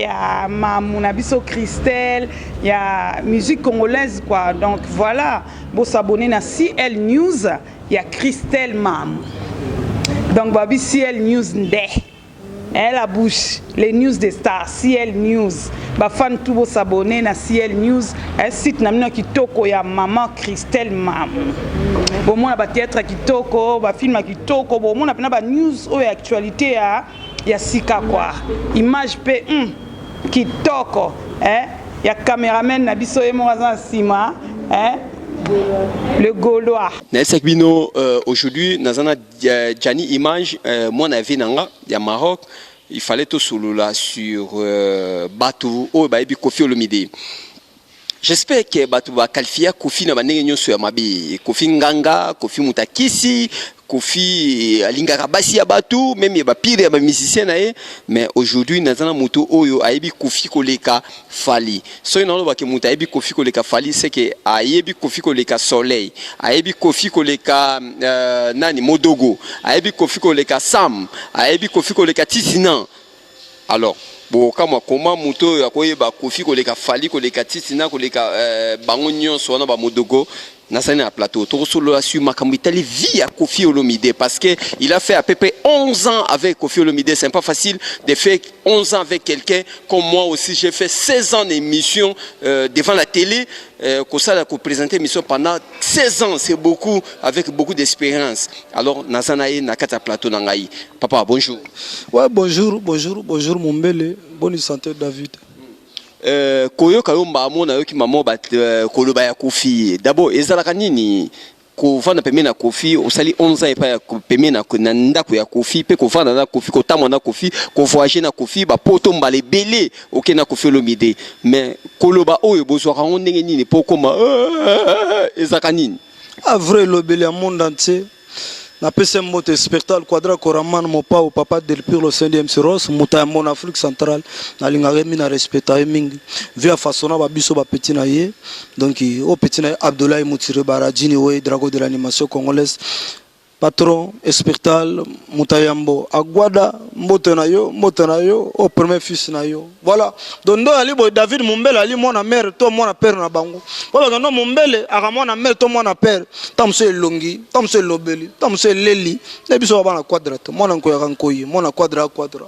Ya mamu na biso Christelle, ya musique congolaise quoi. Donc voilà, bo s'abonner na CL News ya Christelle Mamu. Donc babi CL News nde. Eh, la bouche, les news des stars, CL News. Ba fan tout bo s'abonner na CL News, un site na bino kitoko ya maman Christelle Mamu. Bomona ba théâtre kitoko, ba film kitoko, bomona pena ba news oyo actualité ya sika quoi. Image pe kitoko, eh, ya cameraman na biso ye moko aza na nsima, eh, le Gaulois. Nayebisaki bino, aujourd'hui naza na Gianni Image, mwana ya vie na nga ya Maroc. Il fallait tosolola sur bato oyo bayebi Kofi Olomide. J'espère que bato baqualifia Kofi na bandenge nyonso ya mabe: Kofi nganga, Kofi moto akisi, Kofi alingaka basi ya bato, même ya bapire ya bamusicien na ye. Mais aujourd'hui naza na moto oyo ayebi Kofi koleka Fally. Soki nalobaki moto ayebi Kofi koleka Fally, c'est que ayebi Kofi koleka Soleil, ayebi Kofi koleka nani, Modogo, ayebi Kofi koleka Sam, ayebi Kofi koleka Titina. Alors bokamwa koma moto oyo akoyeba Kofi koleka Fally, koleka Titina, koleka bango nyonso wana, bamodogo. Nasali na plateau, tokosolola sur makambo etali vie ya Kofi Olomide, parce que il a fait à peu près 11 ans avec Kofi Olomide. C'est pas facile de faire 11 ans avec quelqu'un. Comme moi aussi, j'ai fait 16 ans d'émission devant la télé, kosala, koprésenter émission pendant 16 ans, c'est beaucoup, avec beaucoup d'expérience. Alors naza na ye na kati ya plateau na ngai. Papa, bonjour. Ouais, bonjour, bonjour, bonjour Mombele. Bonne santé, David. Koyoka yo mbamo nayoki mama koloba ya Kofi. D'abord ezalaka nini kovanda pembeni na Kofi? Osali 11 ans epai ya pembeni na ndako ya Kofi, mpe kovanda na Kofi, kotambola na Kofi, kovoyage na Kofi, bapoto mbala ebele okende na Kofi Olomide. Mais koloba oyo bozwaka yango ndenge nini mpo okoma ezalaka nini? Ah, vrai elobeli ya monde entier. Napesi mbote spectacle Quadra Koraman Mopao, papa Delpir, le saint MC Ross, moto ya mon Afrique centrale. Nalingaka ye mingi, na respecta ye mingi. Vie afaçonna babiso bapeti na ye. Donc oyo petit na ye Abdoulaye Mutire Baradjini oye, drago de l'animation congolaise, patron spectacle, moto ya yambo agwada. Mbote na yo, mbote na yo, o premier fils na yo. Voilà, donc ndo ali boye. David Mombele ali mwana mare to mwana père na bango po bakando. Mombele aka mwana mare to mwana père. Ta mosu elongi, ta mosu elobeli, ta mosu eleli nde biso babana Quadra te. Mwana nkoyaka nkoyi, mwana Quadra ya Quadra.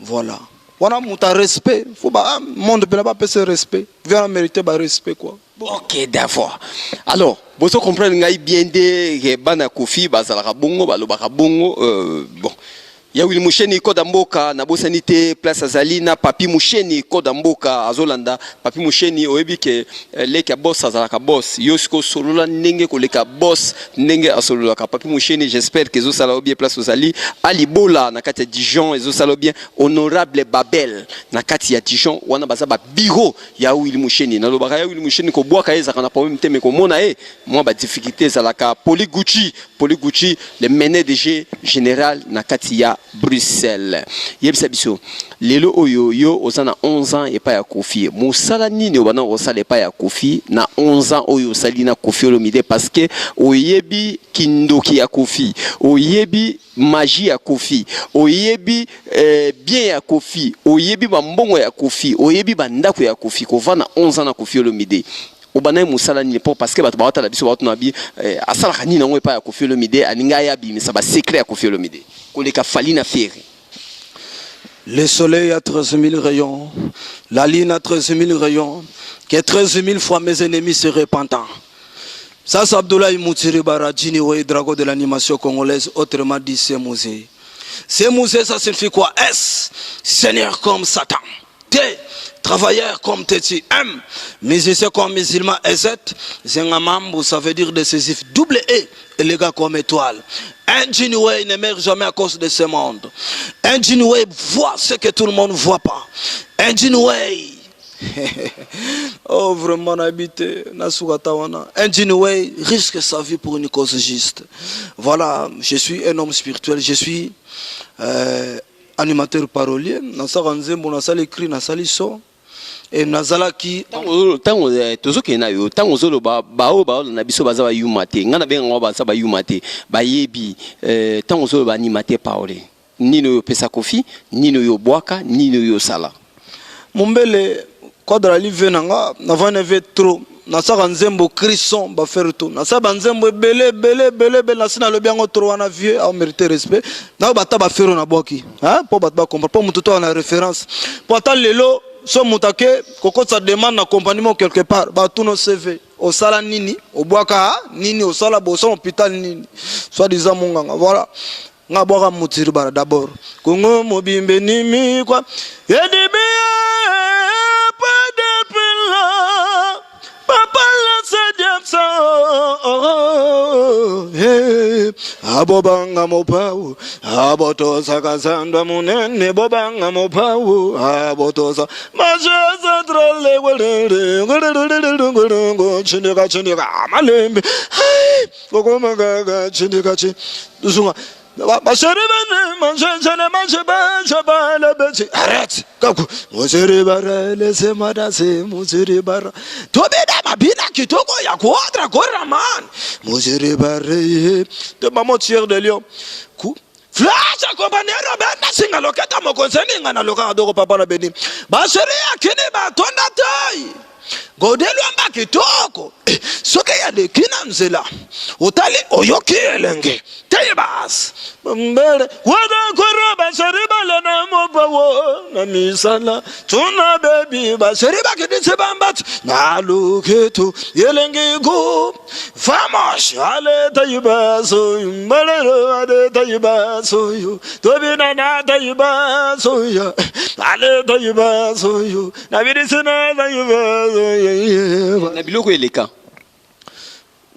Voilà, wana moto ya respect, faut ba monde mpena bapesa respect. Vient mériter ba respect quoi. Ok, d'accord. Alors bozo comprendre ngai bien nde ke bana Kofi bazalaka bongo, balobaka bongo. Bon, ya Wili Musheni koda mboka, nabosani te place azali na Papi Musheni koda mboka azolanda. Papi Musheni, oyebi ke leki ya boss azalaka boss. Yo sikoyo osolola ndenge koleka boss ndenge asololaka. Papi Musheni, j'espère ke ezosala yo bien place ozali. Alibola na kati ya Dijon, ezosala yo bien. Honorable Babel na kati ya Dijon, wana baza babiro ya Wili Musheni. Nalobaka ya Wili Musheni, kobwaka ye ezalaka na problème te, mais komona ye mwa badifficulté ezalaka. Poli Gucci, Poli Gucci, le meneur de jeu général na kati ya Bruxelles. Yebisa biso, lelo oyo yo oza na 11 ans epai ya Kofi, mosala nini obanda kosala epai ya Kofi na 11 ans oyo osali na Kofi Olomide? Parce que oyebi kindoki ya Kofi, oyebi magie ya Kofi, oyebi bien ya Kofi, oyebi bambongo ya Kofi, oyebi bandako ya Kofi. Kovanda 11 ans na Kofi Olomide, obandaki mosala nini? Mpo parce que bato baotala biso, baotuna bi asalaka nini yango epai ya Kofi Olomide, alingi aya abimisa basecret ya Kofi Olomide koleka Fally na Ferre. Le soleil a 13 000 rayons, la lune a 13 000 rayons, que 13 000 fois mes ennemis se repentant. Ça, c'est Abdoulaye Moutiri Baradjini, oui, dragon de l'animation congolaise, autrement dit, c'est Mouzé. C'est Mouzé, ça signifie quoi? S, Seigneur comme Satan. T, travailleur comme Teti. M, musicien comme musulman. Et Z, Zengamambu, ça veut dire décisif. Double E, élégant comme étoile. Un Genuine ne meurt jamais à cause de ce monde. Un Genuine voit ce que tout le monde ne voit pas. Un Genuine. Oh, vraiment, habité, wana. Un Genuine risque sa vie pour une cause juste. Voilà, je suis un homme spirituel, je suis animateur parolier. Nasala nzembo, nasala écrit, nasali son. E nazalaki Ntango tozokende na yo, ntango ozoloba, baoyo baolanda biso baza bayuma te. Ngai nabengango baza bayuma te, bayebi. Ntango ozoloba animateur parolier, nini oyo opesa Kofi, nini oyo obwaka, nini oyo osala? Mombele Quadra ali vie na nga navandi na vie trop nasaka nzembo crisson ba faire tout nasala ba nzembo ebele ebele ebele ebele nasi nalobi yango trop wana vieux ao mérite respect nayo bata ba ferro na bwaki hein po bato ba comprendre po moto to na référence po ata lelo so moto ake kokotisa demande na compagnie moko quelque part batuno CV osala nini obwaka nini osala bosala hôpital nini soit disant monganga voilà Nga bwaka mutiri bara d'abord. Congo mobimbe nimi kwa. Edibi pas depuis là. Papa la se diapsa. Hey, abobanga mopau abotosa kasandwa munene bobanga mopau abotosa majeza trale chindika chindika malembe kokomakaga chindika chi zunga basheri bane manjenjene manje banje bale bechi arrête kaku muziri bara lese madase muziri bara tobeda mabina kitoko ya kuodra gorra man muziri bare de maman tiers de lion ku Flash accompagné Robert Nasinga loketa mokonzi ninga na lokaka doko papa na beni basheri akini batonda tai Gode Lwamba kitoko eh, soki aleki na nzela otali oyoki elenge teyebas mbele wadakoro basheri balena mopawo na misala tuna bebi basheri bakidisi bambati na luketu elenge ko vamos ale tayibaso mbalero ale tayibaso yo tobina na tayibaso yo ale tayibaso yo Na biloko eleka.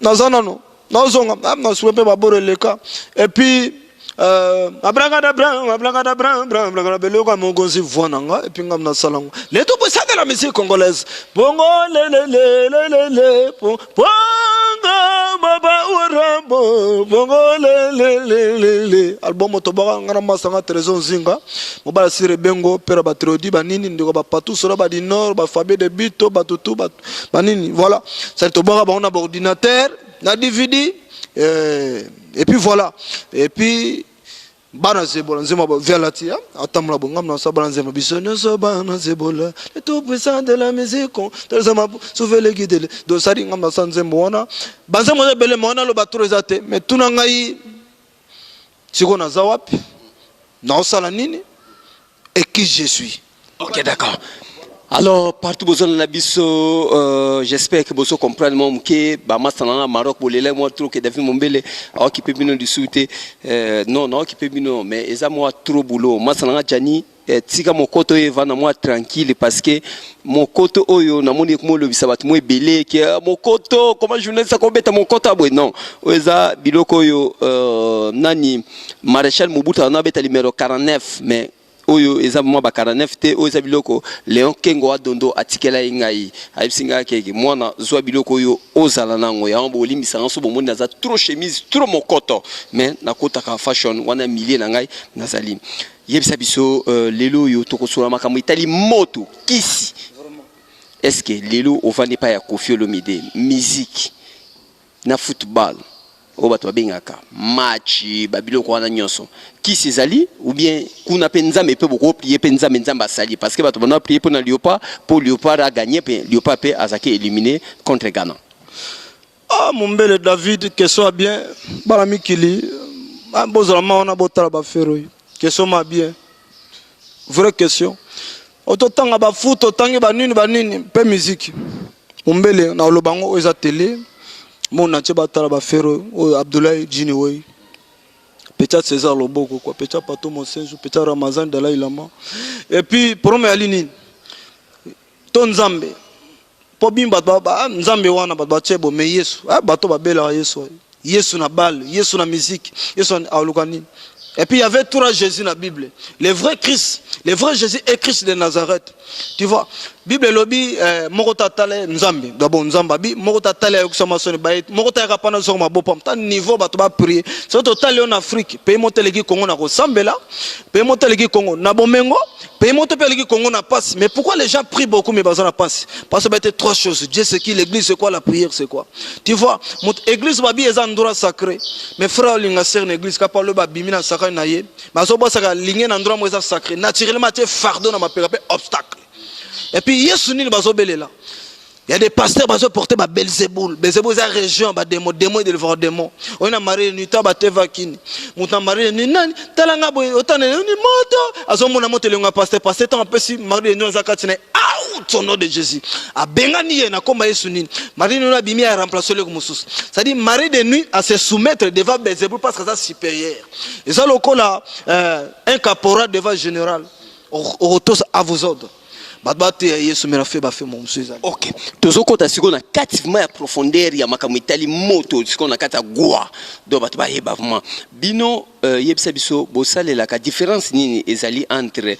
Naza nano nazonga ah, nasuwe mpe baboro eleka et puis euh, abracadabra abracadabra abracadabra biloko ya mokonzi voi na nga epuis nga nasala yango le tout puissant de la musique congolaise bongo lelelelelele bongo maba urambo bongo lelelelele album tobaka nga na masa nga trésor nzinga Mobali asire bengo pera ba trodi ba nini ndeko ba patou solo ba du nord ba fabien de bito ba tutu ba ba nini voilà ça tobwaka bango na ba ordinateur na DVD euh, et puis voilà et puis bana zebola nzembo ba via lati atambola bongam na sa bana nzembo biso nyonso bana zebola le tout puissant de la musique tozama sauver le guide donc ça dit ngam na sa nzembo wana ba nzembo eza ebele ma wana loba trop eza te mais tuna ngai sikoyo naza wapi Naosala nini et qui je suis. Ok d'accord. Alors partout bozona na biso euh, j'espère que bozo comprendre moi moke ba masta na Maroc bolela moi trop que David Mombele a occupé bino du te euh, non na occupé bino mais eza moi trop boulot masta na Gianni eh, tika mokoto oyo evanda mwa tranquille parce que mokoto oyo namoni ekomolobisa bato mwa ebele ke ah, mokoto comment journaliste akobeta mokoto aboye non oyo eza biloko oyo euh, nani maréchal mobutu ana abeta numero 49 mais oyo eza mwa ba 49 te oyo eza biloko leon kengo adondo atikela ye ngai ayebisi ngai akeke mwana zwa biloko oyo ozala nango yango bolimbisa nga so bomoni naza trop chemise trop mokoto mais nakotaka fashion wana milie na ngai nazali Yebisa biso euh, lelo oyo tokosola makambo etali moto kisi. Est-ce que lelo ovandi epai ya Koffi Olomide musique na football oyo bato babengaka match babiloko wana nyonso kisi ezali ou bien kuna mpe nzambe mpe bokoplie mpe nzambe nzambe asali parce que bato bana prie mpo na léopard mpo léopard a gagné mpe léopard mpe azalaki éliminé contre Ghana. Ah mombele David question ya bien bana mikili ah, bozala ma wana botala ba ferre oyo question ma bien vraie question ototanga ba foot otangi ba nini ba nini mpe musique mombele na oloba yango oyo eza tele monde entier batala ba ferre oyo Abdoulaye Djini Wey Pecha César Loboko quoi Pecha Pato Mosenzu Pecha Ramazan Dalai Lama et puis problème ya nini to nzambe Po bino bato ba, nzambe wana bato batie bo mais yesu ah, bato babelaka yesu yesu na balle yesu na musique yesu aluka nini et puis il y avait trois Jésus na Bible le vrai Christ le vrai Jésus est Christ de Nazareth tu vois Bible elobi eh, moko ta tale nzambe d'abord nzambe abi moko ta tale ayokisa masoni baye moko ta yaka pana soko mabopa ta niveau bato ba prier soki totali yo na Afrique pays moko eleki Congo na kosambela pays moko eleki Congo na bomengo Pays moto pe aleki Congo na pasi. Mais pourquoi les gens prient beaucoup mais baza na pasi? Parce que ba trois choses. Dieu c'est qui? L'église c'est quoi? La prière c'est quoi? Tu vois, moto église babi eza endroit sacré. Mais frère olinga sœur na église kapa loba bimi na sacré na ye. Mais azo bosaka linge na endroit mo eza sacré. Naturellement tie fardeau na mapeka pe obstacle. Et puis Yesu nini bazobelela? Il y a des pasteurs bazo porter ba Belzeboul. Belzeboul eza région ba démon, démon de le démon. On a marié nuit ba teva kini. Mutu na marié ni nani? Tala nga boye otana ni moto. Azomona moto elonga pasteur, pasteur tant apesi marié nuit aza kati na out au nom de Jésus. Abengani ye na komba Yesu nini? Marié nuit abimi a remplacer le mosusu. C'est-à-dire marié de nuit à se soumettre devant Belzeboul parce que ça supérieur. Eza lokola un caporal devant général. Okotosa à vos ordres. Bato bateya Yesu me na fe bafe mo mosusu ezali. Ok, tozokɔta sikoyo na kati vraiment ya profondeur ya makambo etali moto, sikoyo na kati ya gwa. Donc bato bayeba vraiment bino, yebisa biso bosalelaka différence nini ezali entre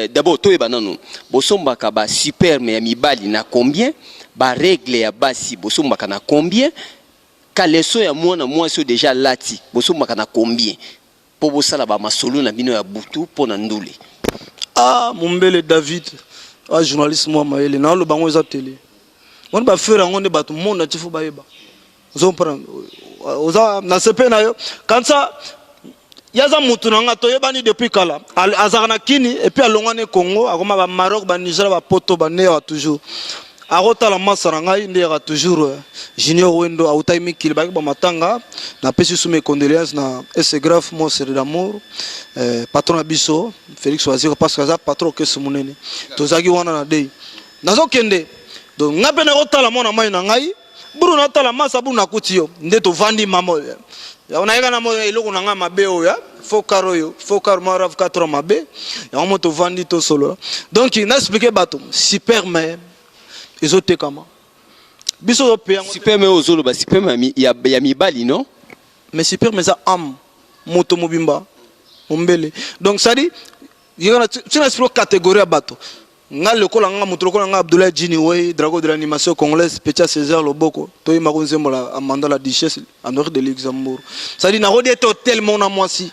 d'abord toyeba nano bosombaka basperme ya mibali na combien, barègle ya basi bosombaka na combien, caleçon ya mwana mwasi oyo déjà alati bosombaka na combien, mpo bosala bamasolo na bino ya butu mpo na ndule. Ah, Mombele David, a journaliste mwa mayele, naoloba yango eza tele wana, bafere yango nde bato monde ati fo bayeba. Ozocomprendre, oza na sepe na yo kanisa ye aza mutu na nga, toyebani depuis kala. Azalaka na Kini et puis alongwani Congo, akoma Bamaroc, Banigeria, Bapoto, baneyaka toujours akotala masa na ngai nde yaka toujours Junior Wendo autaki mikili, baki bamatanga. Napesi su mes condoléances na Esegraphe Monstre d'amour, patron na biso Félix Waziro, parce que aza patron okesi monene. Tozalaki wana na dei, nazokende. Donc nga mpe nakotala mwana mai na ngai buru, natala masa buru, nakuti yo nde tovandi. Mama oyo nayeka na mo eloko na ngai mabe oyo, fo car oyo, fo car mwa RAV 4 mabe yango mo tovandi tosolola. Donc naexpliquer bato, sperme ezotekama, biso tope yango. Sperme oyo ozoloba, sperme ya mibali, non? Mais sperme eza âme, moto mobimba, mombele. Donc c'est-à-dire tina expliquer catégorie ya bato. Nga lokola nga moto lokola nga Abdoulaye Jini Wey, drago de l'animation congolaise, petit César Loboko, toyembako nzembo la Amanda la duchesse Henri de Luxembourg. C'est-à-dire nakodi ete hotel moko na mwasi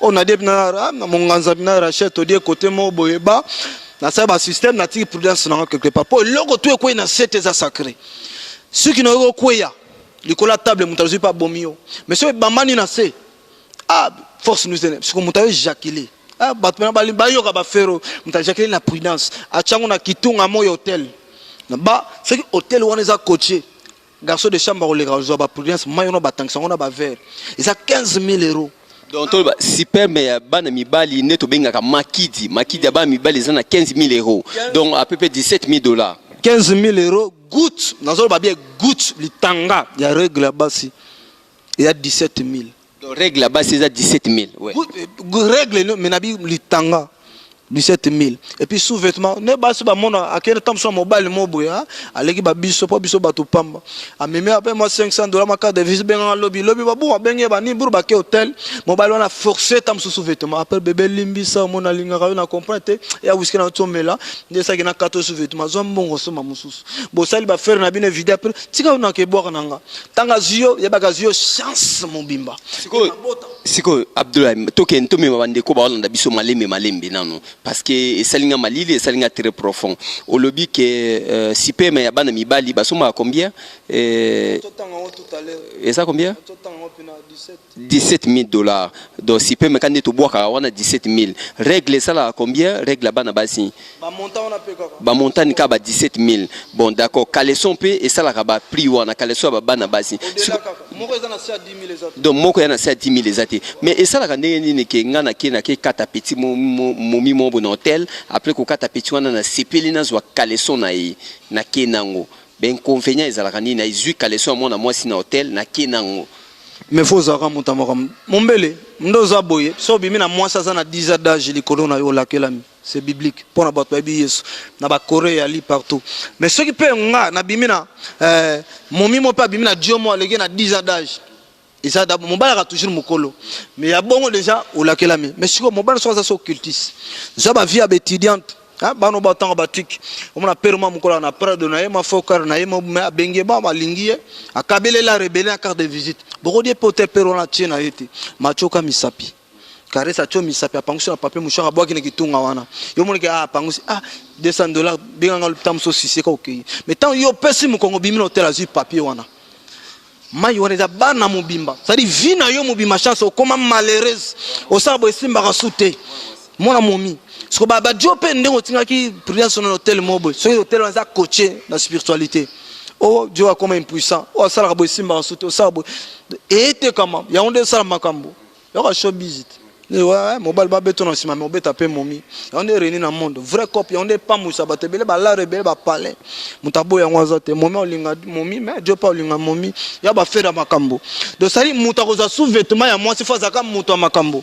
oyo nadie na monganza na Rachel, todie kote moko boye, ba nasala basystème, natiki prudence nanga quelque part, mpo eloko tu ekwei na sete eza sacré. Soki nayoki okweya likolo ya table, moto azwi mpe abomi yo, mais soki ebambani na se, ah, force nous ene siko moto ayo éjaculer. Ah, bato pena bayoka bafero, moto aéjaculer na prudence, atiango na kitunga moyo hotel na ba. Soki hotel wana eza coaché, garçon de chambre akoleka kozwa baprudence mai wana, batangisa yango na baverre, eza 15 000 euros. Donc toloba sperme ya bana mibali nde tobengaka makidi, makidi ya bana mibali eza na 15 000 euros, donc à peu près 17 000 dollars. 15 000 euros goutte, nazoloba bien goutte. Litanga ya règle ya basi eza 17 000. Donc règle ya basi eza 17 000, ouais. Règle me nabi litanga 17 000. Et puis sous-vêtement ne basi bamona akende ntango mosusu na mobali mo boye, ah, aleki babiso mpo biso bato pamba, amemi ape mwa 500 dollar, ma carte de visite, benganga lobi lobi, babu abenge ye bani buru, bake hotel, mobali wana forcé ta mosusu vêtement. Après bebe limbisa, omona alingaka yo na comprendre te ya whisky na tomela nde esaki na kata sous-vêtement, zwa mbongo soma mosusu, bosali bafere na bino evide. Après tika yo naka ebwaka na nga, ntango azwi yo, yebaka azwi yo chance mobimba. Sikoyo Abdoulaye, tokende tomema bandeko baolanda biso malembe malembe nano, parce que esali nga malili, esali nga très profond. Olobi ke sperme ya bana mibali basombaka combien? Eza combien? 17 000 dollars. Donc sperme ka nde tobwakaka wana 17 000. Règle esalaka combien, règle ya bana basi? Bamontagne kaka ba 17 000. Bon, d'accord. Caleçon mpe esalaka baprix wana, caleçon ya babana basi? Donc moko ya na se ya 10 000 eza te. Mais esalaka ndenge nini ke nga nake kata petit momi mo bo na hotel, après kokata petit wana, nasepeli, nazwa caleçon na ye, nake nango, bainconvénient ezalaka nini? Nazwi caleçon ya mwana mwasi na hotel, nake nango. Mais fo ozalaka moto ya makambo, mombele nde oza boye. So obimi na mwasi aza na 10 ans d'âge likolo na yo, olakelami, c'est biblique mpo na bato bayebi Yesu na bakore yali partout. Mais soki mpe nga nabimi na momi mo mpe abimi na dio mo aleki na 10 ans d'âge, eza d'abord mobali aka toujours mokolo, mais ya bongo déjà olakelami. Mais sikoyo mobali soki aza so occultiste, zwa bavie ya baétudiante bana batanga batiki, omona pere mwa mokolo na prado na ye, mwa fokar na ye, me abengi ye, ba balingi ye, akabelela rebele na carte de visite, bokodie mpe ote pere wana atie na ye te, matioka misapi karese, atio misapi, apangusi na papier mouchoir, abwaki na kitunga wana. Yo moneke, ah, apangusi, ah, 200 dollars, benganga ta mosusu siseka, okei. Mais ntango yo opesi mokongo, bimi na hotel, azwi papier wana, mai wana eza bana mobimba, c'est-à-dire vie na yo mobimba, chance okóma malheureuse, osala boye esimbaka su te. Mwana momi. Siko ba ba dio pe ndenge otingaki prudence na hotel moko boye. Soki hotel wana eza coaché na spiritualité. Oh Dieu akoma impuissant. Oh asalaka boye esimbaka su te, osala boye. Etekama, yango nde esala makambo. Yoka showbiz te. Ouais, mobali babeto na nsima me obeta mpe momi yango nde reni na monde vrai cop yango nde epamwisa bato ebele balare ebele bapalin moto aboya yango aza te momi olinga momi mais dio mpe olinga momi ya bafere ya makambo donc sali moto akozwa sous vêtement ya mwasi fo azalaka moto ya makambo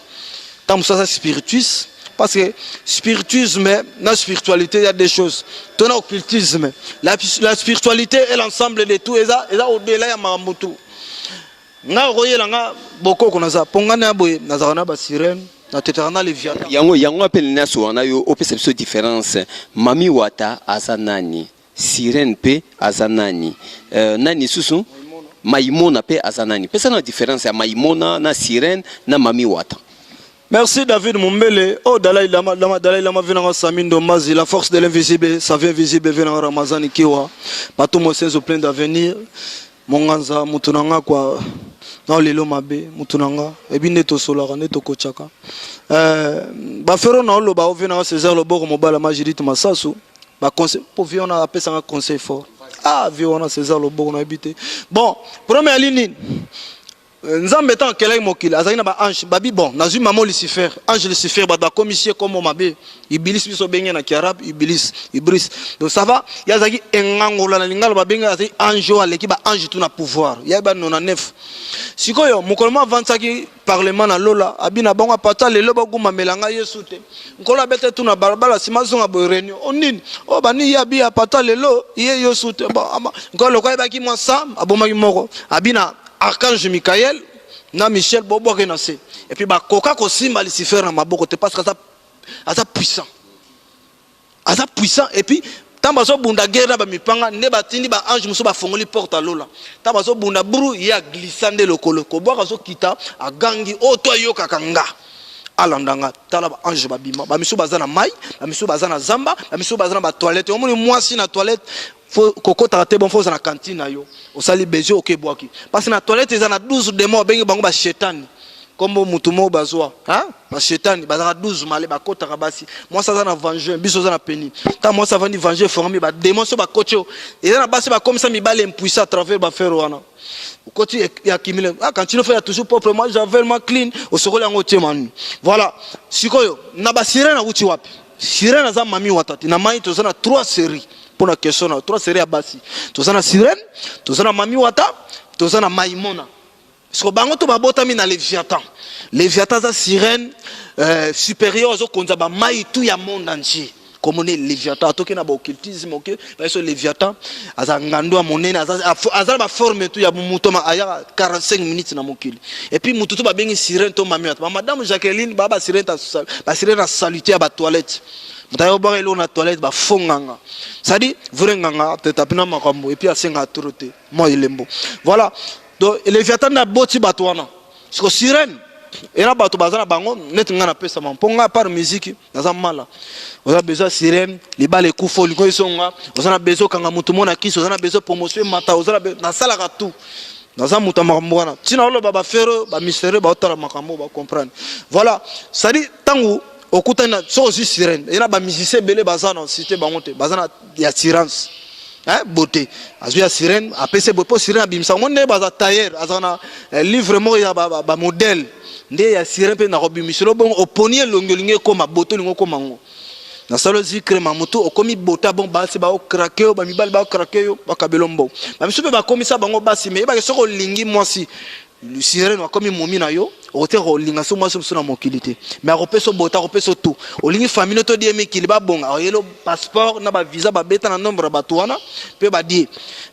ntango mosusu aza spiritus parce que spiritisme na spiritualité il y a des choses to na occultisme la spiritualité est l'ensemble de tout eza eza au-delà ya makambo tout Nga okoyela nga bokoko naza po nga na boye nazalaka na ba sirène na tetaka na leviathan. Yango yango pe na soa na yo opesa biso difference mami wata aza nani sirène pe aza nani euh, nani lisusu maimona pe aza nani pesa na difference ya maimona na sirène na mami wata. Merci David Mumbele. Oh Dalai Lama, Lama Dalai Lama vient en Sami Ndombazi, la force de l'invisible, ça vient visible vient en Ramazani Kiwa. Patou Mosenzo plein d'avenir. Monganza mutu na nga kwa na lelo mabe mutu na nga ebi nde tosolaka nde tokochaka eh, bafero na oloba ovie na nga César Loboko mobala ma Judith Masasu ba conseil po vie wana apesa nga conseil fort ah vie wana César Loboko nayebi te bon premier ali nini Nzambe ntango akelaki mokili azalaki na ba ange babi bon nazwi mama Lucifer ange Lucifer bato bakomisi ye kombo mabe Iblis biso obenge na kiarabe Iblis Ibris donc ça va ye azalaki engangola na lingala babenge azalaki ange oyo aleki ba ange tout na pouvoir ye ba 99 sikoyo mokolo moko avandisaki parlement na lola abi na bango apata lelo bagumamela ngai Yesu te nkolo abete tu na balabala nsima azonga boye réunion o nini o bani ye abi apata lelo ye Yesu te bon nkolo lokola ayebaki mwa sa abomaki moko abi na Archange Michael na Michel bobwake na se et puis bakoka kosimba Lucifer na maboko te parce que aza aza puissant aza puissant et puis ntango bazobunda guerre na bamipanga nde batindi baange mosusu bafongoli porte ya lola ntango bazobunda bru ye aglisa nde lokolo kobwaka azokita agangi oyo to ayokaka nga alanda nga tala baange babima bamisusu baza na mai bamisusu baza na zamba bamisusu baza na batoilette omoni mwasi na toilette Faut kokotaka te bon faut ozala na cantine na yo osali besoin oke ebwaki parce que na toilette eza na 12 demons babengi bango ba shetani kombo mutu moko bazwa hein ba shetani bazalaka 12 male bakotaka basi mwasi aza na vengin biso oza na peni ntango mwasi avandi vengin efongami ba demons so bakoti yo eza na basi bakomisa mibali impuissant à travers bafere wana okoti ya accumule ah cantine faut ya toujours propre moi javel moi clean osokoli yango otie manu voilà sikoyo na ba sirène awuti wapi sirène aza mami wata te na mai toza na 3 séries mpo na question na 3 séries ya basi toza na sirène toza na mami wata toza na maimona siko bango to babotami na leviathan leviathan aza sirène euh, supérieur azokonza bamai tout ya monde entier komone leviathan atoki na baoccultisme oke bayeso leviathan aza ngando ya monene aza na baforme tu ya moto ayaka 45 minutes na mokili epuis motu to babengi sirène to mami wata bamadame jacqueline baa basirène basirène ya salute ya batoilette moto aye obwaka eloko na toilette bafo nganga cestadi vrai nganga tetapi na makambo epuis asengaka tro te mwa elembo voilà donc leviathan nde aboti bato wana siko sirène ena bato baza na bango neti ngai napesama mpo ngai par musique naza mala oza besoin sirène libala ekufa olingi ezonga oza na besoin okanga motu mona kisi oza na besoin promotion emata oza na nasalaka tout naza moto ya makambo wana ntina oloba bafere bamysterieux baotala makambo bacomprendre voilà cestadi ntango okutani na soki ozwi sirène ena bamusicien ebele baza na cité bango te baza na ya assurance hein, beauté azwi ya sirène apesi boye mpo sirène abimisa yango nde baza tailleur azala na eh, livre moko ya bamodele ba, ba nde ya sirène mpe nakobimiselo bongo oponi elongi olingi ekoma beauté olingi okoma yango nasala ozwi crème ya motu okomi bota bon basi baokrake yo bamibali baokrake yo bakabelo mbongo bamisu mpe bakomisa bango basi me yebake soki olingi mwasi Sirène akomi momi na yo okotika kolinga so mwasi mosusu na mokili te mais akopesa bota akopesa tout olingi famille to die mikili babonga oyelo passeport na bavisa babeta na nombre ya bato wana mpe badie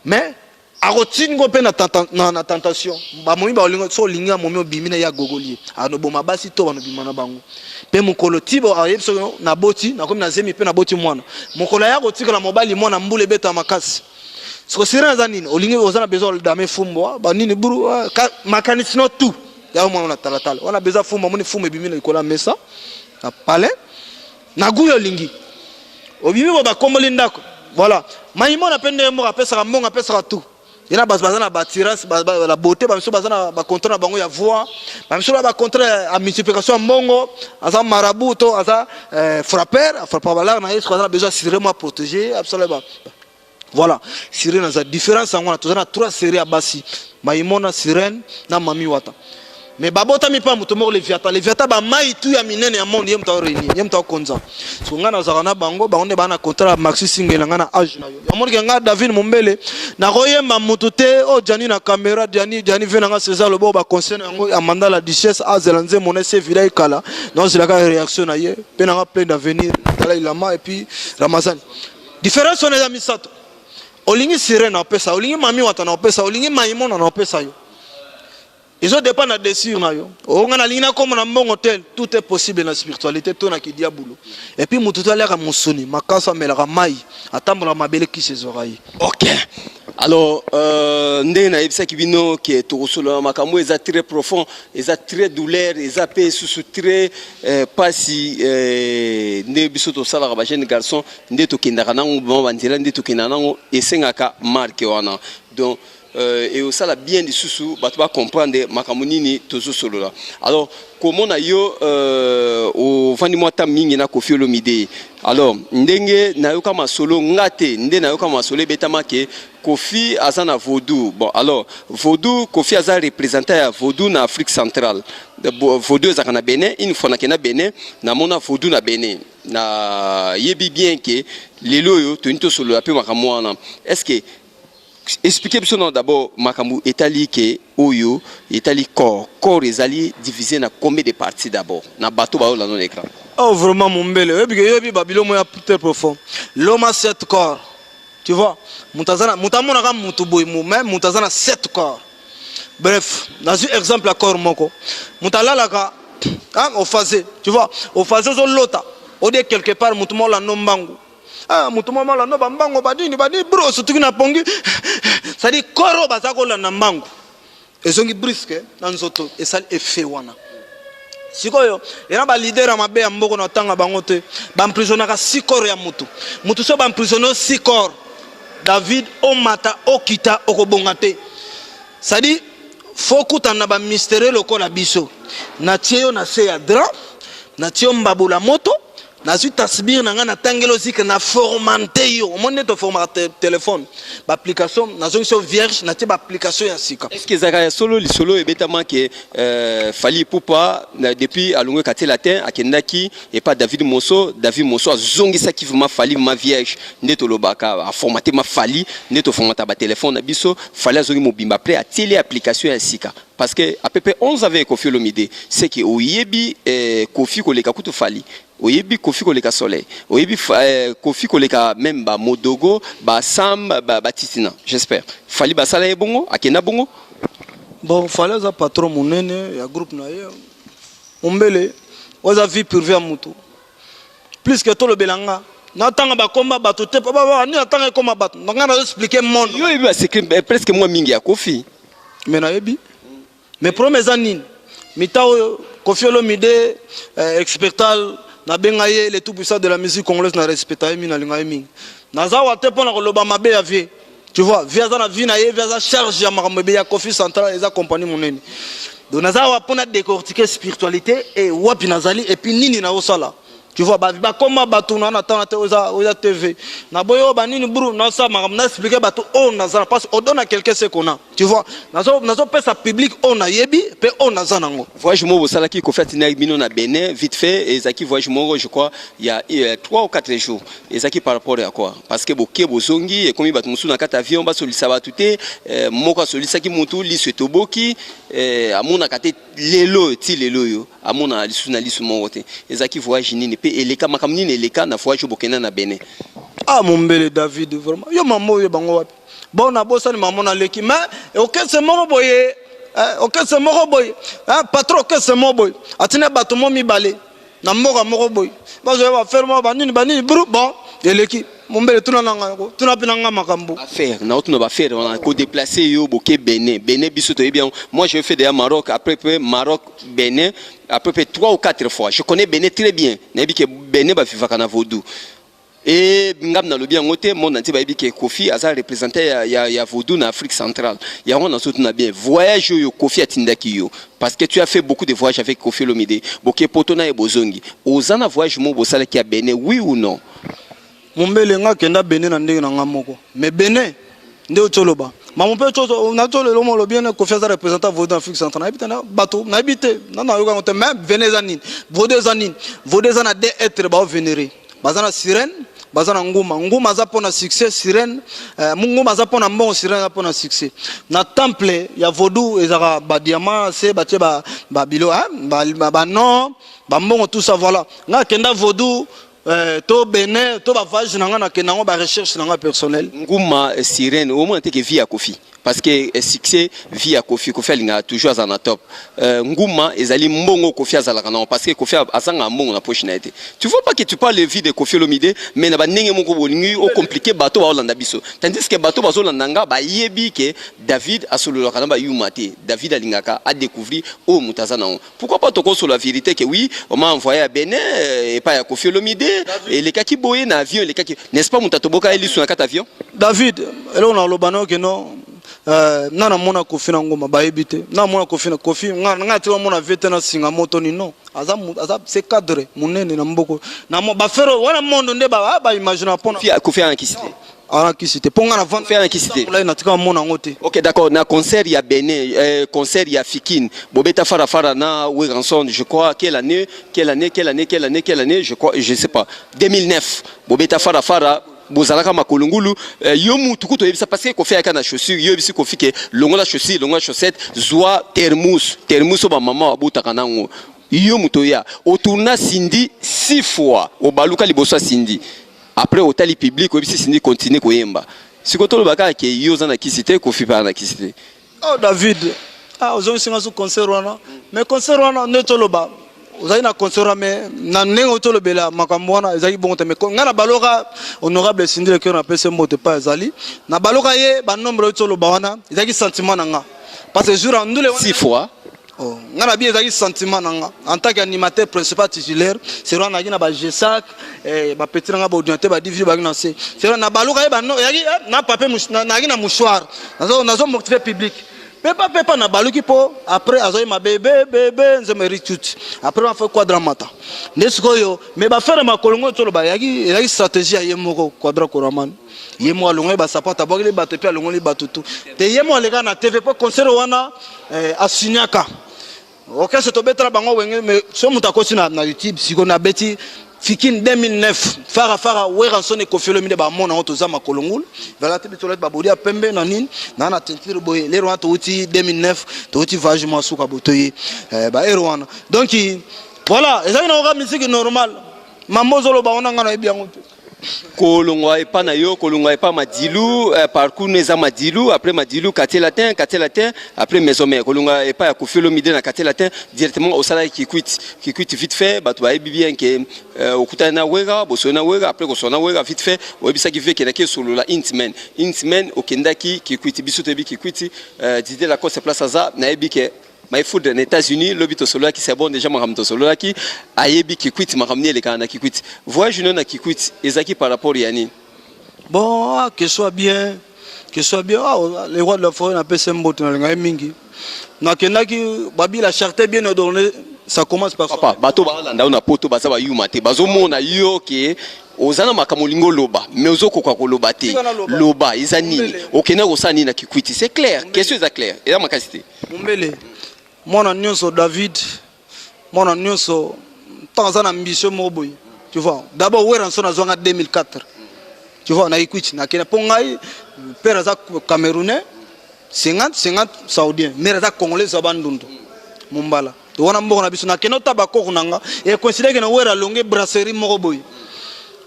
mais akotingo mpe na, na, na tentation bamomi baolinga so olingi ya momi obimi na ye agogoli ye anoboma basi to banobima na bango mpe mokolo ti ayebi soki naboti nakomi na zemi mpe naboti mwana mokolo aya kotikala mobali mwana mbula ebeta makasi siko sirene aza nini olingi oza na besoin dame fumbwa banini buru ah, makanisi no tout ya mwana na talatala wana besoin fumbwa moni fumbwa ebimi na likolo ya mesa na palais na guya olingi obimi bo bakomboli ndako voilà maimona mpe ndenge moko apesaka mbongo apesaka tout. Ena bato baza na batirance la beauté, bamisu baza na bacontrat na bango ya voix, bamisu na bacontrat ya multiplication ya mbongo. Aza marabout to aza frappeur, afrappaka balare na ye. Soki aza na besoin assuré mwa protégé abisala ba voilà, sirène aza différence yango wana. Toza na trois série ya basi: Maimona, Sirène na Mami Wata. Mais babotami mpa moto moko, Leviathan. Leviathan, bamai tu ya minene ya monde, ye moto aréunir, ye moto akonza. So ngai nazalaka na bango. Bango nde baa na contrat ya Maxi Singela. Ngai na age na yo, yamonike ngai David Mombele, nakoyemba motu te. Oyo Jani na caméra, Jani, Jani ve nanga César Lobo, baconseil na yango Amanda la Duchesse azela nzembo na ese vida ekala, naozelaka réaction na ye mpe nanga plein d'avenir. Tala Ilama et puis Ramazani, différence wana eza misato. Olingi Sirène, na opesa. Olingi Mami Wata, na opesa. Olingi Maimona, na opesa yo. Ezodépend na désir na yo. Onga nalingi nakóma na mbongo tel, tout est possible na spiritualité to na kidiabulu. Et puis motu to aliaka mosuni makasi, amelaka mai, atambolaka mabele, kisi ezwaka ye. Ok, alors ndenge nayebisaki bino ke tokosolola makambo eza très profond, eza très douleur, eza mpe susu très pasi. Nde biso tosalaka bajeune garçon, nde tokendaka nango bama banzela, nde tokendaka nango, esengaka marke wana. Donc eosala bien lisusu bato bacomprendre makambo nini tozosolola. Alors, komona yo ovandi mwa ta mingi na Kofi Olomide. Alors, ndenge nayoka masolo nga te, nde nayoka masolo ebetama ke Kofi aza na vaudou. Bon, alors vaudou, Kofi aza représentant ya vaudou na Afrique centrale. Vaudou ezalaka na Benin. Une fois nakenda Benin, namona vaudou na Benin. Nayebi bien ke lelo oyo toyini tosolola mpe makambo wana. Est ce que expliquez biso nano d'abord makambo etali ke oyo etali corps? Corps ezali divisé na combien de parties d'abord, na bato baolanda na écran? Oh, vraiment Mombele, oyebi ke yoyebi babilo mo ya très profond. L'homme a sept corps, tu vois. Moto aza na moto, amonaka moto boye, mais moto aza na sept corps. Bref, nazwi exemple ya corps moko. Moto alalaka, hein, ophase, tu vois, ophase, ozolota ode quelque part, moto moko olanda mbangu. Ah, moto moko olanda bambango, banini banini, bro, sotuki na pongi. C'est-à-dire corps oyo baza kolanda mbangu, ezongi brusque na nzoto, esali effet wana. Sikoyo ena baleader ya mabe ya mboka, na ntanga bango te, baemprisonnaka six corps ya motu. Motu so baemprisonne yo six corps, David, omata okita, okobonga te. C'est-à-dire faut okutana na bamystère lokola biso. Natie yo na se ya drap, natie yo mbabula moto, nazwi tasbir na ngai, natangeli ozika, na formate yo. Omoni nde toformaka téléphone, baapplication, nazongisi yo vierge, natie baapplication ya sika. Est ce que ezalaka ya solo lisolo ebetama ke Fally Ipupa, depuis alongwe Quartier Latin, akendaki epa David Moso? David Moso azongisaki vraiment Fally ma vierge, nde tolobaka aformate ma Fally, nde toformata batelefone na biso. Fally azongi mobimba, après atieli application ya sika, parce que à peu près 11 avec Kofi Olomide. C'est que oyebi Kofi koleka kutu Fally, oyebi Kofi koleka Soleil, oyebi Kofi koleka même bamodogo, basam, batitina, j'espère. Fally basala ye bongo, akenda bongo? Bon, Fally aza patron monene ya groupe na ye. Mombele, oyo aza vie privée ya motu, plus que tolobela nga natanga bakomba bato te, po nini natanga ekoma bato na nga, nazo expliquer monde. Yo oyebi basecret presque mwa mingi ya Kofi. Mais nayebi, mais problème eza nini? Mita oyo Kofi Olomide, expertal, nabenga ye le tout puissant de la musique congolaise. Na respecta ye mingi, nalinga ye mingi. Naza awa te mpo na koloba mabe ya vie, tu vois. Vie aza na vie na ye, vie aza charge ya makambo ebele ya Kofi Central, eza compagnie monene. Donc naza awa mpo na décortiquer spiritualité e wapi nazali et puis nini naosala, tu vois. Bakoma bato na na tanga te, oza TV naboyi oyo banini buru. Nasala makambo, na expliquer bato oyo naza na, parce que odonne à quelqu'un ce qu'on a, tu vois. Nazopesa public oyo nayebi mpe oyo naza nango. Voyage moko bosalaki, Kofi atindaki bino na Benin vite fait, ezalaki voyage moko, je crois ya 3 ou 4 jours. Ezalaki par rapport ya quoi? Parce que boke, bozongi, ekomi bato mosusu na kati avion basolisa bato te. Moko asolisaki motu, liso etoboki, amonaka te lelo ti lelo oyo, amonaka lisusu na liso moko te. Ezalaki voyage nini mpe eleka makambo nini eleka na voyage oyo bokenda na Benin? Ah, Mombele David, vraiment, yo mama oyo bango wapi? Bon, nabosani mama, naleki, mais okese moko boye, okese moko boye, patron okese moko boye atina bato mo mibale na mboka moko boye, bazoya bafere moko banini banini bru. Bon, eleki. Mombele, tuna na ngai, tuna mpe na ngai makambo. Affaire naotuna baaffaire wana kodéplace yo, boke Benin. Benin, biso toyebi yango. Moi, je fais déjà Maroc, après peu Maroc, Benin, à peu près trois ou quatre fois. Je connais Benin très bien. Nayebi ke Benin bavivaka na vaudou. E ngam nalobi yango te, monde entier bayebi ke Kofi aza représentant ya vaudou na Afrique centrale. Yango nazotuna bien, voyage oyo Kofi atindaki yo, parce que tu as fait beaucoup de voyages avec Kofi Olomide, boke poto na ye, bozongi, oza na voyage moko bosalaki ya Benin, oui ou non? Mombele, nga akenda Benin na ndenge na nga moko, mais Benin nde oti oloba mamo mpe natolelo mo olobi ene Kofi aza représentant vaudou na Afrique centrale. Nayebi te na bato, nayebi te, na nayoka yango te. Mais Benin eza nini? Vaudou eza nini? Vaudou eza na deux être baovénérer, baza na sirène, baza na nguma. Nguma aza mpona succès, sirène nguma aza mpona mbongo, sirène aza mpona succès. Na temple ya vaudou ezalaka badiamant se batie babilo, banon, bambongo, tout ça, voilà. Nga akenda vaudou to Benin to bavoyage na nga, nakenda yango barecherche na nga personnel. Nguma, sirène, omona te ke vie ya Kofi, parce que succès, vie ya Kofi, Kofi alingaka toujours aza na top. Nguma ezali mbongo Kofi azalaka nango, parce que Kofi azangaka mbongo na poche na ye te. Tu vois pas que tu parles vie de Kofi Olomide, mais na bandenge moko bolingi ocompliquer bato baolanda biso, tandis que bato bazolanda nga bayebi ke David asololaka na bayuma te. David alingaka adécouvrir oyo moto aza nango. Pourquoi pas tokosolola vérité que oui, on m'a envoyé à Benin, epai ya Kofi Olomide, elekaki boye na avion, elekaki, n'est-ce pas? Moto atoboka ye lisu na kati avion. David, eloko na oloba nayo keno nga namona Kofi na ngoma, bayebi te. Nga namona Kofi na Kofi, nga nga tika mona vie te na singa moto ni non, aza se cadre monene na mboko na bafere wana mondo nde baimagine mpona. Kofi anakisi te. Anakisi te, mpo nga na Kofi anakisi te. Natika mona yango te. Ok, d'accord. Na concert ya Benin, concert ya Fikin, bobeta Fara Fara na Werrason, je crois, quelle année, quelle année, quelle année, quelle année, quelle année, je crois, je sais pas, 2009, bobeta Fara Fara, bozalaka makolo ngulu. Yo mutu kutu oyebisa, parce que Kofi ayaka na chaussure, yo oyebisi Kofi ke longola chaussure, longola chaussette, zwa thermos, thermos oyo bamama babutaka nango. Yo moto oya otourna Cindy six fois, obaluka liboso ya Cindy, après otali public, oyebisi Cindy continue koyemba. Sikoyo toloba kaka ke yo oza na kisi te, Kofi mpe aza na kisi te? Oh David, ah, ozongisinga so concert wana, mais concert wana nde toloba ozali na concert wana, mais na ndenge tolobela makambo wana ezalaki bongo te. Mais ngai na baloka honorable Cindy Le Cœur, napesi mbote pa ezali na baloka ye, banombre oyo toloba wana ezalaki sentiment na nga, parce que jour ya ndule wana. Six fois. Oh, nga na bi ezalaki sentiment na nga en tant qu'animateur principal titulaire. C'est wana nazalaki na bagesac, bapeti na nga, baordinateur, badvd bazalaki na se. C'est wana na baluka ye bano ezalaki na papier, nazalaki na mouchoir, nazo motiver public pepa pepa, na baluki mpo après azoyema bebe bebe nzembo eri tuti, après bafe Quadra mata nde sikoyo. Mais bafere makolo ngo toloba ezalaki stratégie ya ye moko Quadra Koraman. Ye moko alongoli basapate, abwakeli bato, epe alongoli bato tu te. Ye moko aleka na TV mpo concert wana asignaka orchestre tobetela bango Wenge. Mais so moto akoti na YouTube sikoyo, nabeti Fikin 2009 Fara Fara Werrason, Kofi Olomide, bamona yango, toza makolo ngulu vala te, biso tolati babodi ya pembe na nini na teinture boye. Lero wana touti 2009, touti voyage mwa suka boye, toye baere wana. Donc voilà, ezalaki na koka musique normal. Mambo ozoloba wana, nga nayebi yango te. Kolongwa epa na yo, kolongwa epa Madilu, parcours no eza Madilu, après Madilu Quartier Latin, Quartier Latin après Maison Mère. Kolongwa epa ya Kofi Olomide na Quartier Latin, directement osalaki Kikwit. Kikwit, vite fait, bato bayebi bien ke okutani na Wera, bosoli na Wera. Après kosolo na Wera, vite fait oyebisaki ve ekendaki esolola Intman. Intman okendaki Kikwit, biso toyebi Kikwit. Didier Lacoste, place aza, nayebi ke Maïfoudre na États-Unis, lobi tosololaki, c'est bon déjà, makambo tosololaki, ayebi Kikwit, makambo nini elekaka na Kikwit. Voyage no na Kikwit ezalaki par rapport ya nini? Bon, ah, que soit bien, que soit bien. Ah, le roi de la forêt, napesi mbote, nalinga ye mingi. Nakendaki, babi la charité bien ordonnée, ça commence par Papa, bato balanda yo na poto baza bayuma te, bazomona yo ke oza na makambo olingi oloba, mais ozokoka koloba te. Tika naloba. Loba, eza nini? Mombele. Okende kosala nini na Kikwiti? C'est clair, question eza clair, eza makasi te. Mombele, mwana nyonso, David, mwana nyonso ntango aza na ambition moko boye, tu vois, d'abord Werrason azwanga 2004, tu vois, na Kikwiti nakende mpo ngai père aza camerounais 50 50, saoudien, mère aza congolais ya Bandundu, Mombala. To wana mboka na biso, nakende ota bakoko na nga, ecoïncider ke na Wera alonge brasserie moko boye,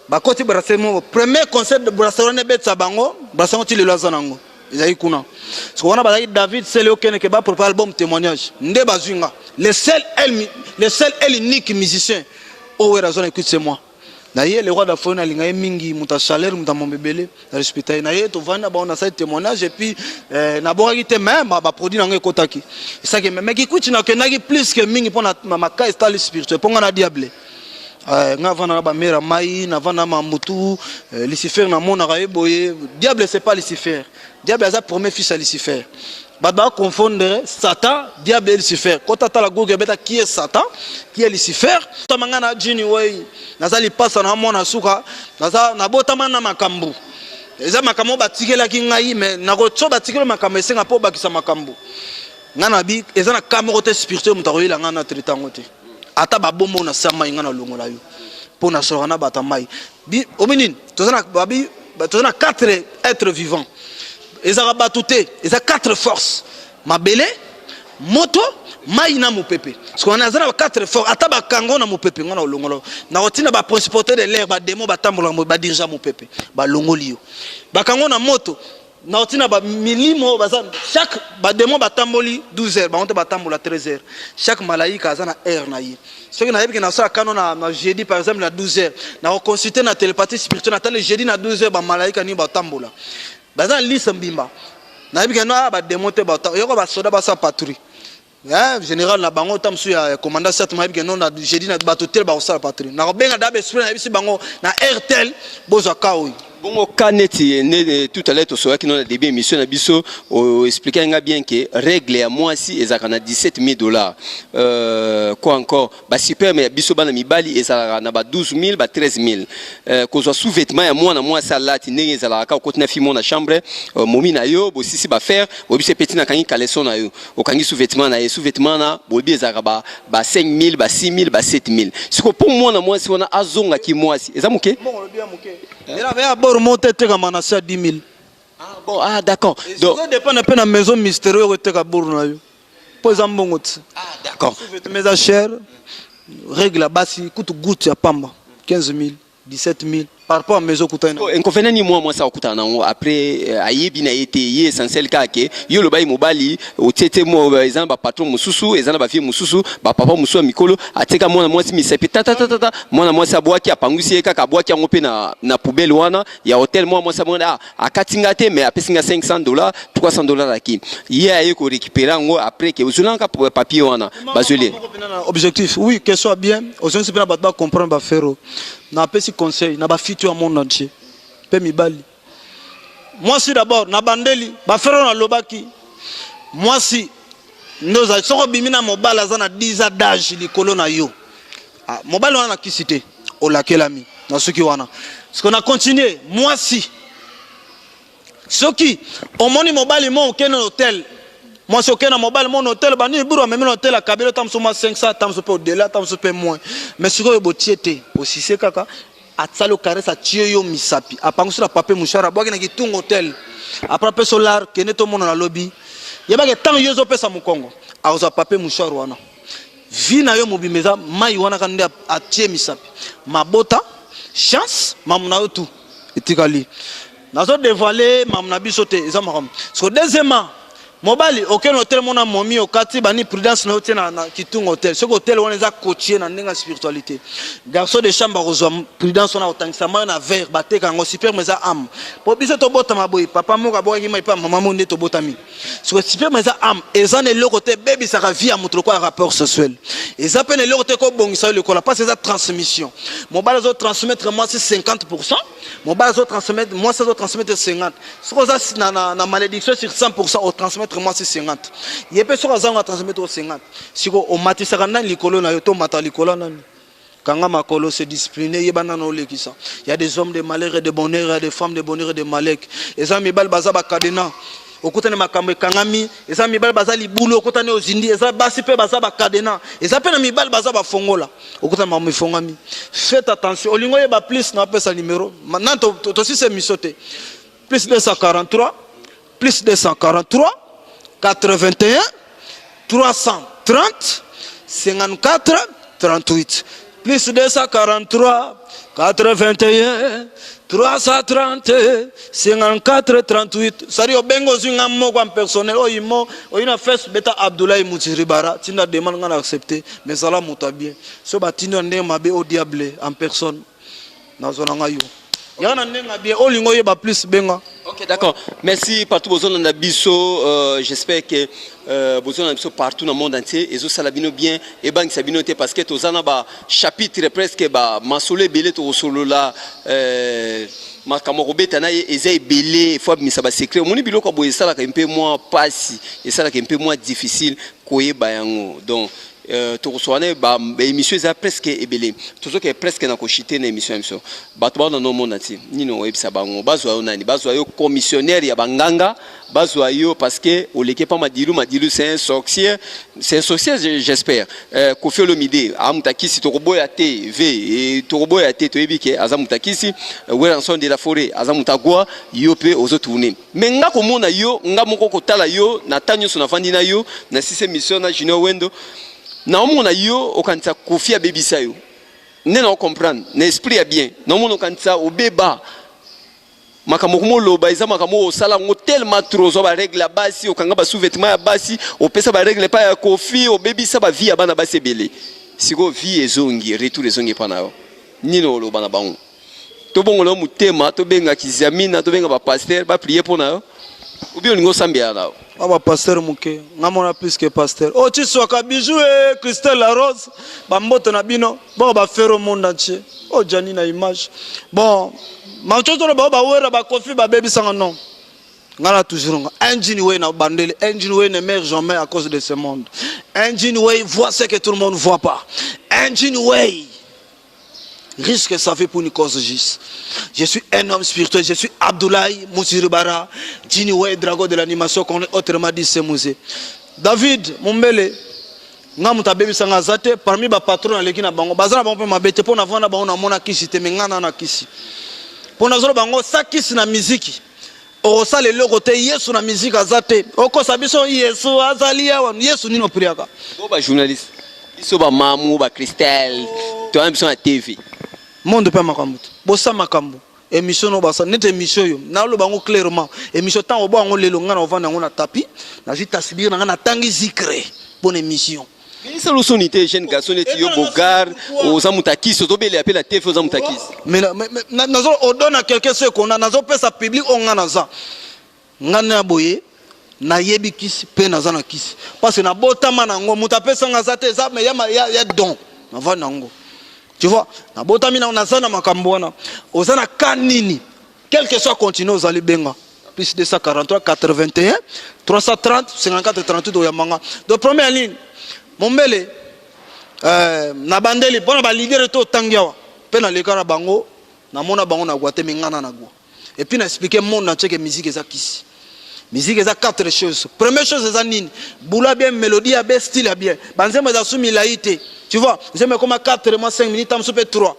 bakoti brasserie moko, premier concert de brasserie wana ebetisa bango brasserie ngo ti lelo aza nango, ezalaki kuna. Siko wana bazalaki David Sele okendeke baprépare album témoignage, nde bazwi nga le seul et l'unique musicien oyo Wera azwa na écoute, c'est moi. Na ye le roi d'Afrique, nalinga ye mingi, moto ya chaleur, moto ya mombe ebele, na respecta ye. Na ye tovandi na bango, nasali témoignage et puis nabokaki te, mais baproduit nango ekotaki esaki. Mais Kikwiti nakendaki plus que mingi mpo na maka etali spirituel, mpo nga na diable. Nga avanda na bamere ya mai, navanda na mamutu. Lucifer namonaka ye boye. Diable, c'est pas Lucifer. Diable aza premier fils ya Lucifer. Bato baconfondre Satan, diable et Lucifer. Kota tala Google, beta qui est Satan, qui est Lucifer. Tama nga na jini wei, naza lipasa na mwana suka, naza nabotama na makambo. Eza makambo oyo batikelaki ngai, mais nakotso batikeli makambo, esenga mpo obakisa makambo. Ngai na bi eza na ka moko te spirituel, moto akoyela ngai na traite yango te. Ata babombo na se ya mai, ngai nalongola yo mpo nasolaka na bato ya mai. Obi nini? Toza na babi, toza na quatre êtres vivants. Ezalaka bato te, eza quatre forces: mabele, moto, mai na mopepe. Soki wana aza na ba quatre forces, ata bakango na mopepe, ngai na olongola yo. Nakotinda baprincipauté de l'air, badémons batambolaka, badirige mopepe, balongoli yo. Bakango na moto, nakotina bamilimo baza. Chaque badémons batamboli 12 heures, bango te batambola 13 heures. Chaque malaika aza na heure na ye. Soki nayebi ke nasala kano na jeudi, par exemple na 12 heures, nakoconsulte na télépathie spirituelle, natali jeudi na 12 heures bamalaika nini batambola, baza na liste mbimba. Nayebi ke no badémons te yoko basoda basala patrouille. Général na bango ta mosusu ya commandant sat, mayebi ke no na jeudi na bato tel bakosala patrouille. Nakobenga da baesprit, nayebisi bango na airtel bozwa ka oyo. Bongo ka neti ne, tout à l'heure tosolaki no na début émission na biso, oexplike nga bien ke règle ya mwasi ezalaka na 17 000 $. Quoi encore? Basperme ya biso bana mibali ezalaka na ba 12 000, ba 13 000. Kozwa sous-vêtement ya mwana mwasi alati, ndenge ezalaka kaka, okoti na fille mo na chambre, momi na yo, bosisi bafaire, oyebisi epeti nakangi caleçon na yo, okangi sous-vêtement na ye. Sous-vêtement na boyebi ezalaka ba 5 000, ba 6 000, ba 7 000. Siko mpo mwana mwasi wana azongaki mwasi, eza moke. Mbongo olobi ya moke, ya bor mo te, etekama na se ya 10 000. Ah, bon, ah d'accord, donc dépendre mpe na maison mystérieux oyo eteka bor na yo, mpo eza mbongo ti. Ah d'accord. Sous-vêtement eza cher. Règle ya basi kutu, goutte ya pamba, 15 000, 17 000 par rapport à maison okutani na. Inconvénient ni mwa mwasi akokutana nango après, ayebi na ye te, ye essentiel kaka ke yo oloba ye mobali otie te mo. Eza na bapatron mosusu, eza na bavie mosusu, bapapa mosusu ya mikolo atieka mwana mwasi misapi tatatatata, mwana mwasi abwaki, apangwisi ye kaka, abwaki yango mpe na poubelle wana ya hotel. Mwana mwasi amona, ah, akati nga te, mais apesi nga 500 $, 300 $ aki ye aye korécupérer yango après ke ozolanga papier wana bazweli. Moko mpena na objectif, oui, question ya bien. Ozongisi mpe na bato bacomprendre bafero. Napesi conseil na bafiti ya monde entier mpe mibali, mwasi d'abord. Na bandeli bafero, nalobaki mwasi nde ozali. Soki obimi na mobali aza na 10 ans d'âge likolo na yo, ah, mobali wana nakisi te, olakelami na soki wana. Siko na continue, mwasi, soki omoni mobali mo okende na hotel, mwasi okende na mobali mo na hotel, banini buru amemi na hotel, akabeli ata mosu mwa 500, ata mosu mpe au-delà, ata mosu mpe moins, mais sikoyo botie te, osise kaka, asali ocaresse, atie yo misapi, apangusi na papier mouchoir, abwaki na kitunga hotel, après apesa olar, kende tomona na lobi. Yebaka ntango yo ezopesa mokongo, akozwa papier mouchoir wana, vie na yo mobimba eza mai wana kaka nde atie misapi. Mabota, chance, mamu na yo tu etikali. Nazodévoile mamu na biso te, eza makambo. So deuxièmement, mobali okende hotel, mona momi, okati bani prudence na yo, tie na kitunga hotel. Soki hotel wana eza cotier na ndenge ya spiritualité, garçon de chambre akozwa prudence wana, kotangisa mai na verre, bateka yango. Sperme eza âme, po biso tobotama boye, papa moko abwakaki mai mpe mama moko nde tobotami. Soki sperme eza âme, eza na eloko te ebebisaka vie ya moto lokola rapport sexuel. Eza mpe na eloko te kobongisa yo lokola, parce eza transmission. Mobali azotransmettre mwasi 50, mobali azotransmettre mwasi, azotransmettre 50. Soki oza na malédiction sur 100, otransmettre mwasi 50, ye mpe soki azango atransmettre o 50. Siko omatisaka nani likolo na yo to omata likolo ya nani? Kanga makolo, se discipliner, yeba nano olekisa. Y a des hommes de malheur et de bonheur, y a des femmes de bonheur et de malheur. Eza mibali baza bacadenas, okutani makambo ekangami. Eza mibali baza libulu, okutani ozindi. Eza basi mpe baza bacadenas, eza mpe na mibali baza bafongola, okutani makambo efongami. Faites attention. Olingi oyeba plus, napesa numéro nani? Tosisa émission te. Plus 243, plus 243 81 330 54 38, plus 243 81 330 54 38. Sari obengi, ozwi nga moko en personnel. Oyo mo oyi na face, beta Abdoulaye Mutiribara, tinda demande, nga na accepte. Mais zala moto ya bien. So batindi na ndenge mabe, au diable en personne, nazwa na ngai yo yaka na ndenge ya bien. Olingi oyeba plus, benga. Ok. Ok, d'accord. Merci partout bozona na biso. J'espère que bozona na biso partout dans le monde entier. Ezosala bino bien ebangisa bino te parce que toza na ba chapitre presque ba masolo ebele tokosolola makambo kobeta na ye eza ebele. Fo abimisa basecret. Omoni biloko ya boye esalaka mpe mwa pasi, esalaka mpe mwa difficile koyeba yango. Donc tokosola na ye baémission eza presque ebele. Tozokee presque na koshite na émission ya biso. Bato baona nomona ti nini oyebisa bango, bazwa yo nani, bazwa yo commissionnaire ya banganga, bazwa yo parce que oleki pa Madilu. Madilu, c'est un sorcier, c'est un sorcier, j'espère. Kofi Olomide amutakisi, tokoboya te v tokoboya te, toyebi ke aza mutakisi. Werrason de la Forêt aza mutagwa. Yo mpe ozotourne, mais nga komona yo, nga moko kotala yo na ta nyonso navandi na yo na sise émission na Junior Wendo, naomona yo okanisa Kofi abebisa yo nde na ocomprendre na esprit ya bien. Naomona okanisa obeba makambo komoloba eza makambo oyo osala yango tellement trop. Ozwa barègle ya basi, okanga basous-vêtement ya basi, opesa barègle epai ya Kofi, obebisa bavie ya bana basi ebele. Sikoyo vie ezongi, retour ezongi epa na yo. Nini oloba na bango? Tobongola yo motema, tobenga Kiziamina, tobenga bapasteur baprier mpo na yo, obi olingi osambela na yo? Ba bapasteur moke, nga mona plus que pasteur oyo tiswaka bijou e Christelle La Rose. Bambote na bino boko bafere au monde entier oyo jani na image. Bon, matotolo bao bawera bakofi babebisanga non. Nga na toujours nga engine way na bandele. Engine way ne meurt jamais à cause de ce monde. Engine way voit ce que tout le monde voit pas. Engine way risque sa vie pour une cause juste. Je suis un homme spirituel, je suis Abdoulaye Moussiribara, Jini Way, dragon de l'animation, qu'on autrement dit Semouzé. David Mumbele, nga moto abebisanga aza te parmi bapatron naleki na bango. Baza na bango mpe mabe te mpo navanda bango namona kisi te, me nga na na kisi mpo nazoloba bango sa kisi na miziki okosala eloko te. Yesu na miziki aza te. Okosa biso, Yesu azali awa. Yesu nini opriaka? Bo bajournaliste, biso bamamu bacristel, toyana biso na TV. Monde mpe makambo te. Bosa makambo émission no basala neti émission oyo, naloba yango clairement. Émission ntango obo yango lelo, ngai na ovanda yango na tapi, nazwi tasibiri na ngai, natangi zikre mpo na émission. Esala osoni te, jeune garçon neti yo, bogar, oza moto akisi, ozobelela mpe na TV, oza moto akisi. Mais nazo odona quelque chose kona nazopesa public oyo ngai naza ngai na boye, nayebi kisi mpe naza na kisi parce que nabotama nango. Moto apesanga aza te, eza me ya don navandi nango, tu vois. Nabotami nango, naza na makambo wana. Oza na ka nini, quel que soit continue ozali, benga plus 243 81 330 54 38, oyambanga. Donc première ligne mombele na bandeli mpona baleader to otangi awa mpe naleka na bango, namona bango na gwa te, me ngana na gwa. Et puis na expliquer monde entier que musique eza kisi. Musique eza quatre choses. Première chose eza nini? Boula bien, mélodie ya bien, style ya bien. Banzembo eza su milai te, tu vois. Nzembo ekoma 4 mois, 5 minutes, tamosu mpe 3.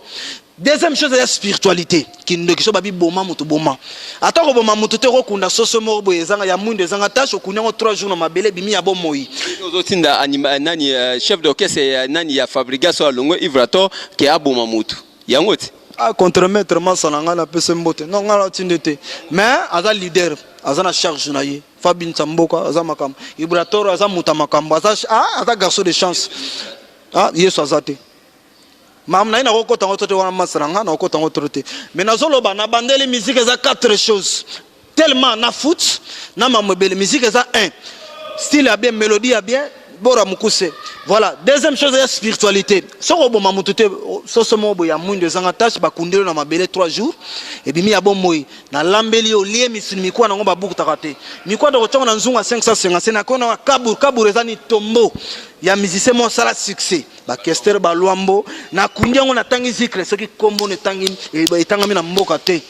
Deuxième chose eza spiritualité, kindoki. So babi boma moto, boma ata koboma moto te, okokunda soso moko boye ezanga ya mwindo, ezanga tashe, okundi yango 3 jours na mabele, ebimi ya bomoi. Ozotinda nani, chef d'orchestre ya nani, ya Fabrigas oyo alongwe, Ivrator, ke aboma motu yango te? Ah, contremaître masa na ngai, napesa mbote. Non, ngai natinde te, mais aza leader, aza na charge na ye. Fabinisa mboka aza makambo. Ibratoro aza moto ya makambo, aza, ah, aza garçon de chance. Ah, Yesu aza te. Makambo na ye nakokota yango to te wana. Masa na ngai nakokota yango tro te, mais nazoloba na bandeli musique eza quatre choses tellement na foot na mambo ebele. Musique eza 1 style ya bien, mélodie ya bien, bora mokuse, voilà. Deuxième chose eza spiritualité. Soki oboma motu te, soso moko boye ya mwindo ezanga tashe, bakundeli na mabele 3 jours, ebimi ya bomoi, nalambeli yo, olie misuni, mikwa nango babukutaka te. Mikwa tokotyongo na nzungu ya 550 nakona kabur. Kabur eza ni tombo ya musicien mo osala succès, bakester balwambo. Nakundi yango, natangi zikre. Soki kombo etangami na mboka te,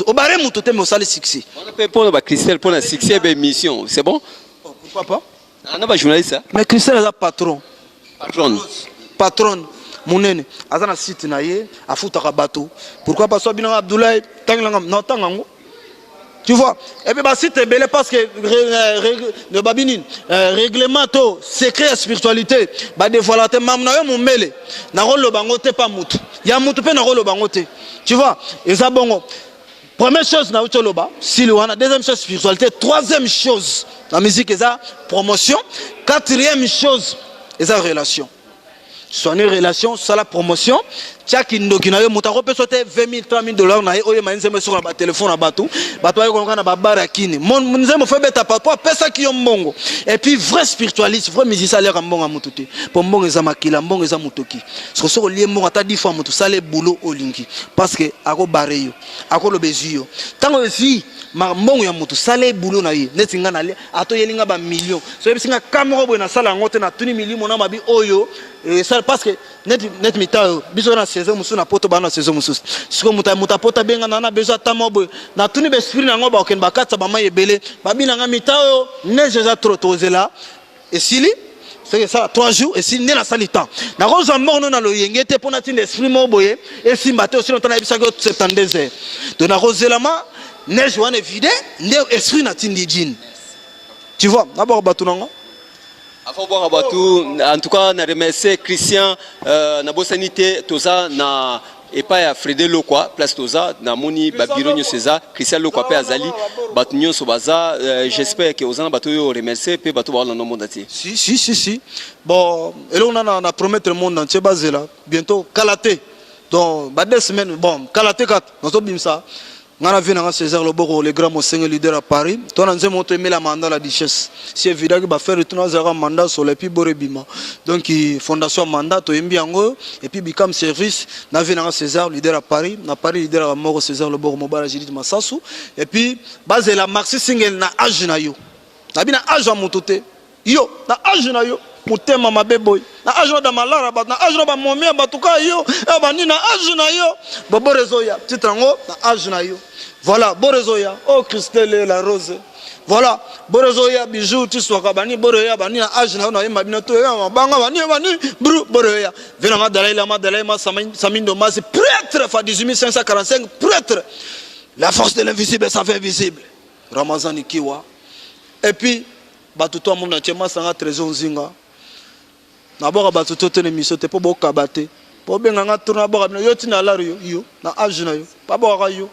obare motu te, me osali succès. Wana mpe mpona bacristel, mpona succès ya baémission, c'est bon. Oh, pourquoi pas? Ana bajournaliste. Mais Christelle aza patron. Patron. Patronne monene, aza na site na ye, afutaka bato. Pourquoi pas? So bino Abdoulaye tangilanga na otanga yango, tu vois. Et puis basite ebele parce que babi nini, règlement to secret ya spiritualité badévoila te. Mamu na yo momele nakoloba yango te, pa mutu ya mutu mpe nakoloba yango te, tu vois. Eza bongo. Première chose nauti oloba sili wana. Deuxième chose, spiritualité. Troisième chose na musique eza promotion. Quatrième chose eza relation. Soigner relation, sala promotion. Tia kindoki na yo, moto akopesa te 20 000, 30 000 $ na ye. Oyema ye nzembo esoka na batelefone na bato, bato bayekolaka na babare ya kini. Nzembo fo ebeta po apesaki yo mbongo. Et puis vrai spiritualiste, vrai musicien aliaka mbongo ya motu te, po mbongo eza makila, mbongo eza motoki. Soki olie mbongo ata 10 fois, motu sala ebulo olingi, parce que akobare yo, akoloba ezwi yo. Ntango ezwi mbongo ya motu, sala ebulo na ye. Neti nga nalia, atoyeli nga bamillion, so oyebisi nga ka moko boye, nasala yango te. Natuni milimo na mabi oyo esala, parce que neti mita oyo biso na saison mosusu na Poto, baa na saison mosusu. Sikoyo moto apota abenga na besoin ata moko boye, natuni baesprit na yango, bakokende bakatisa bamai ebele, babinanga mita oyo neige eza trop, tozela esili. Soki esala 3 jours, esili nde nasali temps, nakozwa mbongo no na loyenge te mpo natinda esprit moko boye, esimba te. Osili ntana nayebisaki yo 72 heures, donc nakozelama neige wana evide nde esprit natindi jine, tu vois. Nabwaka bato nango. Avant bwaka bato, en tout cas na remercier Christian, nabosani te, toza na epai ya Frede Lokwa, place toza, namoni babiro nyonso eza Christian Lokwa mpe azali, bato nyonso baza. J'espère ke oza na bato oyo remercier mpe bato baolanda monde entier. Si, si, si, si. Bon, eloko na promettre monde entier, bazela bientôt, kala te, donc ba 2 semaines. Bon, kala te kaka nazobimisa nga na vie nanga César Loboko, le grand mosenge leader à Paris. To na nzembo to emela mandat la duchesse, si évidemment bafaire tuna azalaka mandat solo, et puis boro ebima. Donc fondation mandat toyembi yango, et puis bicam service na vie nanga César leader à Paris, na Paris leader ya moko César Loboko, mobala Judith Masasu. Et puis bazela maxi single na age na yo, nabi na age ya moto te, yo na age na yo motema mabe boye, na age na damalara bato, na age na bamomi ya bato ka yo bani, na age na yo boboro ezoya, titre yango na age na yo. Voilà, boro ezoya. Oh Christelle la rose, voilà, boro ezoya, bijou tiswaka bani, boro eya bani na age na yo, nayemba bino to eya mabanga bani bani bru, boro eya venanga Dalai Lama, Dalai Ma Samindo Masi, prêtre fa 18545, prêtre la force de l'invisible, ça fait invisible, Ramazani Kiwa. Et puis bato to amona tie masanga Trésor Nzinga, naboka bato to te na émission te mpo bokaba te, mpo obenganga tour, naboka bino yo ntina alaro yo, yo na age na yo babokaka yo.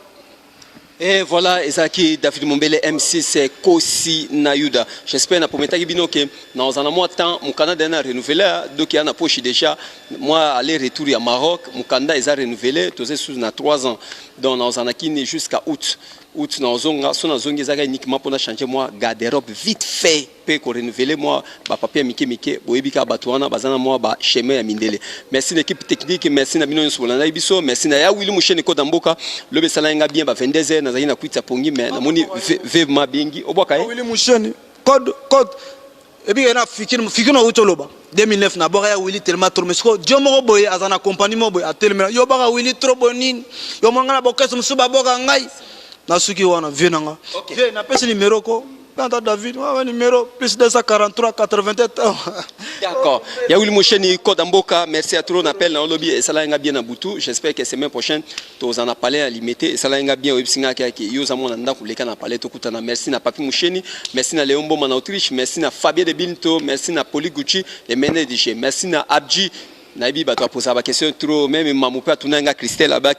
Et voilà, ezalaki David Mombele M6 Kosi na Yuda. J'espère na prometaki bino ke na ozana mwa temps, mokanda de na renouveler, donc ya na poche déjà moi aller retour ya Maroc, mokanda eza renouvelé, toza sous na 3 ans. Donc na ozana kini jusqu'à août. Août na ozonga, so na zongi ezaka uniquement mpona changer moi garde-robe vite fait mpe korenouveler mwa bapapier ya mike mike. Boyebi kaka bato wana baza na mwa bachemin ya mindele. Merci na équipe technique, merci na bino nyonso bolandaki biso, merci na ya Willi Musheni Kota Mboka. Lobi esalaki nga bien, ba 22 heures nazalaki na kwiti ya pongi, mais namoni vema bengi obwaka ye. Willi Musheni code code ebika na fikini fikini outi oloba 2009 nabwaka ya Willi tellement trop, mais sikoyo dio moko boye aza na compagnie moko boye, atelemela yo baka Willi trop boye nini, yo mona ngai na bokese mosusu babwaka ngai nasuki wana. Vie na nga, vie napesi numéro ko Kanta David, ouais, numéro plus 243 87. D'accord. Ya Willy Mosheni Code Mboka, merci à trop appel na lobi et ça nga bien na butu. J'espère que semaine prochaine to en a parlé à limiter et ça nga bien oyebi nga ki yo za mona ndako leka na parler to kutana. Merci na Papi Musheni, merci na Léon Boma na Autriche, merci na Fabien de Binto, merci na Poli Gucci, les meneurs de merci na Abji. Nayebi bato aposaka baquestion trop, même mamu mpe atuna nga Christelle abaki.